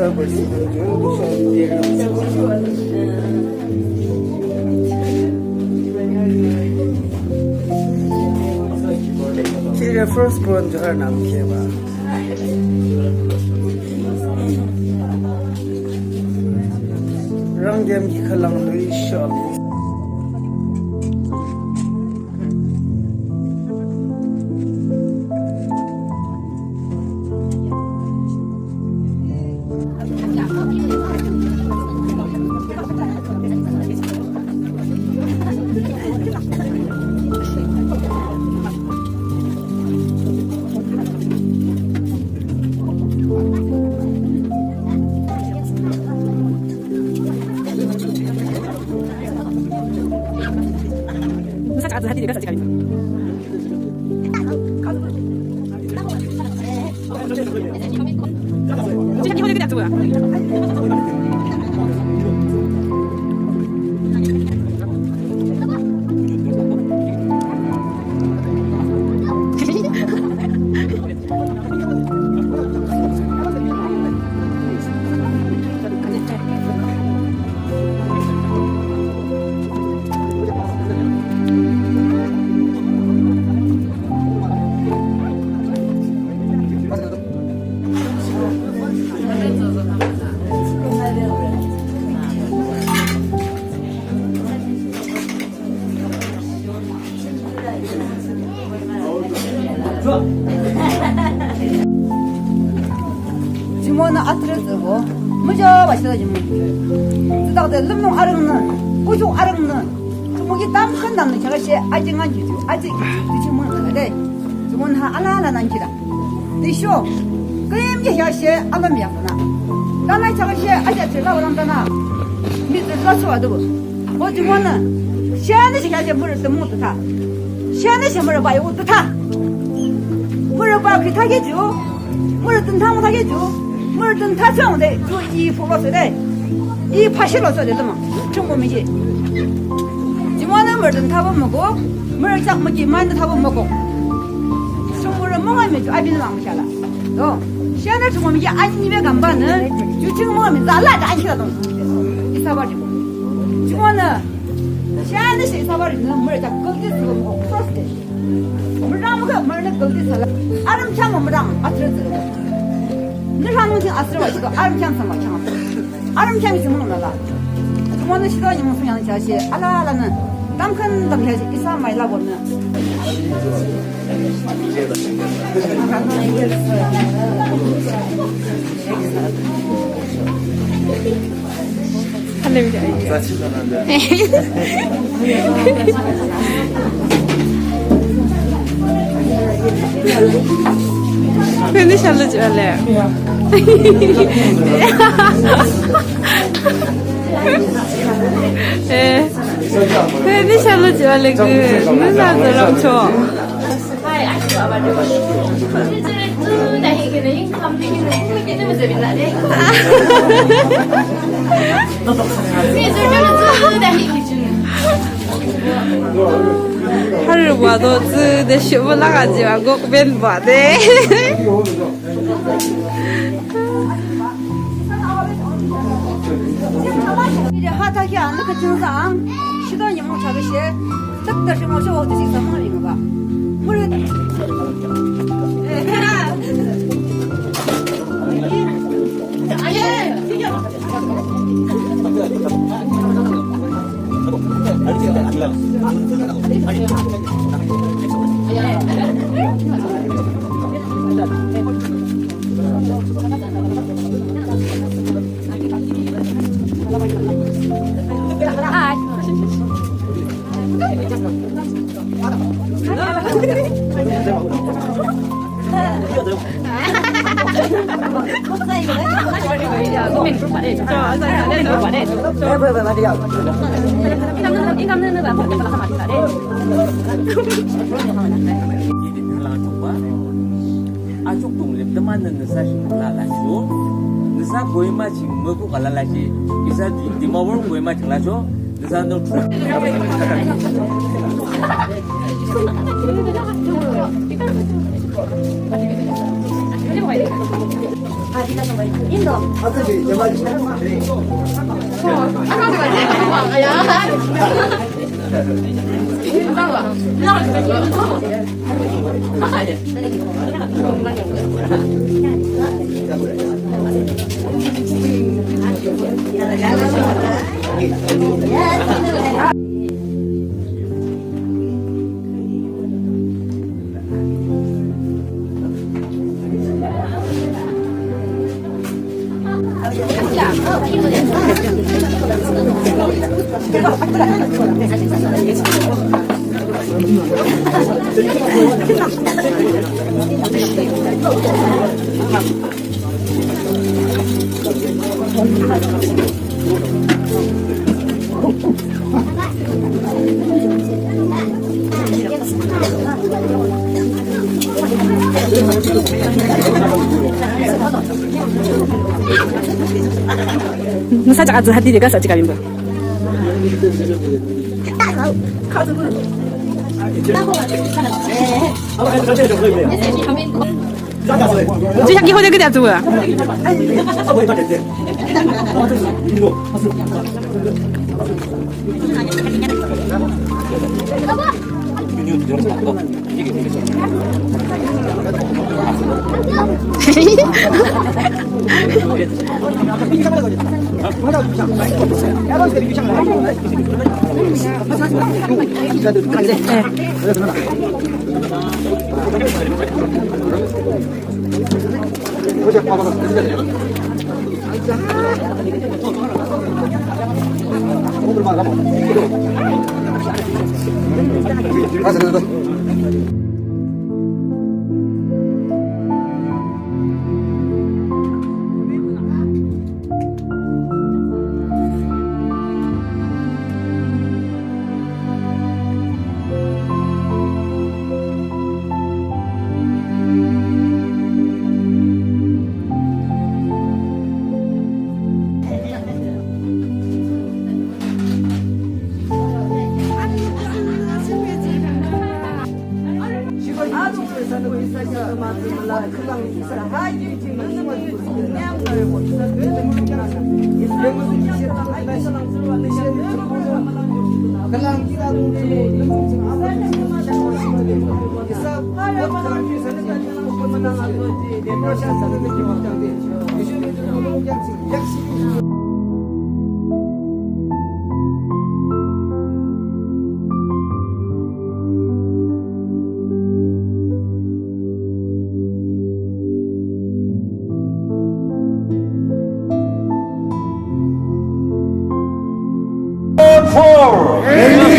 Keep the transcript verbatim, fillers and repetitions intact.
Ki reference point ju arnam keba. Rangem ki khülang lui shop. Jumonü athrü tsübo, müjaba shita jumonü. Tsütakde lümlung arüngnü, kuchuk arüngnü, jumonü tamkhüntamnü kheaküshe ajingan kichu, aji kichu, kichu münü lade. Jumonü ha alalanü kira. Tüsho, küyimki kheaküshe alüm yaknü. Tanü kheaküshe aji athrü labalang tanü. Mihtsürü laso adobo. O jumonü, shenü shi kheaküshe mürü tümü tütha. Shenü shi mürü bayo tütha. Mürü ba kithake ju, mürü tüntha müthake ju, mürü tüntha changde ju i phulo sode, i phashilo sode tümü, chungbo miki. Jumonü mürü tüntha bo müko, mürü chak müki man tütha bo müko. Chungbo rü münga mi ju abinü lang shala. To, shenü chungbo miki anyibe kambanü, ju ching münga mi zala da anyi la tong. Isa ba ju. Jumonü, shenü shi isa ba ju, mürü chak gülti silo müko, cross de. Mürang mükha, mürünü gülti sala. Arüm khyang mürang, athrü tsü. Nü rang nü asrü wa chito, arüm khyang sama khyang. Arüm khyang isi mürang lala. Jumonü shito ni mürang yang chashi, alalanü. Tamkhüntam kheaküshe, isa müla bonü. Puni shalü ju ale. Eh, puni shalü ju ale gü, nü na zalong cho. Harü wa do tsü de shi bu la ga ji wa gok ben ba de. Iri ha ta kya nü ka jing zang, shito ni mung cha ge she, tak ta shi mo shi wo de shi sa mo ri ba. Mu ri. Achuk dunglim teman nü nüsa shi la la shu. Nüsa Kohima ching müku kala la shi. Isa di, Dimapur Kohima ching la shu. Nüsa no. Nüsa chaka zu hadi de ka sa chika bimbo. Ju shaki hoja gida zuwa. Four.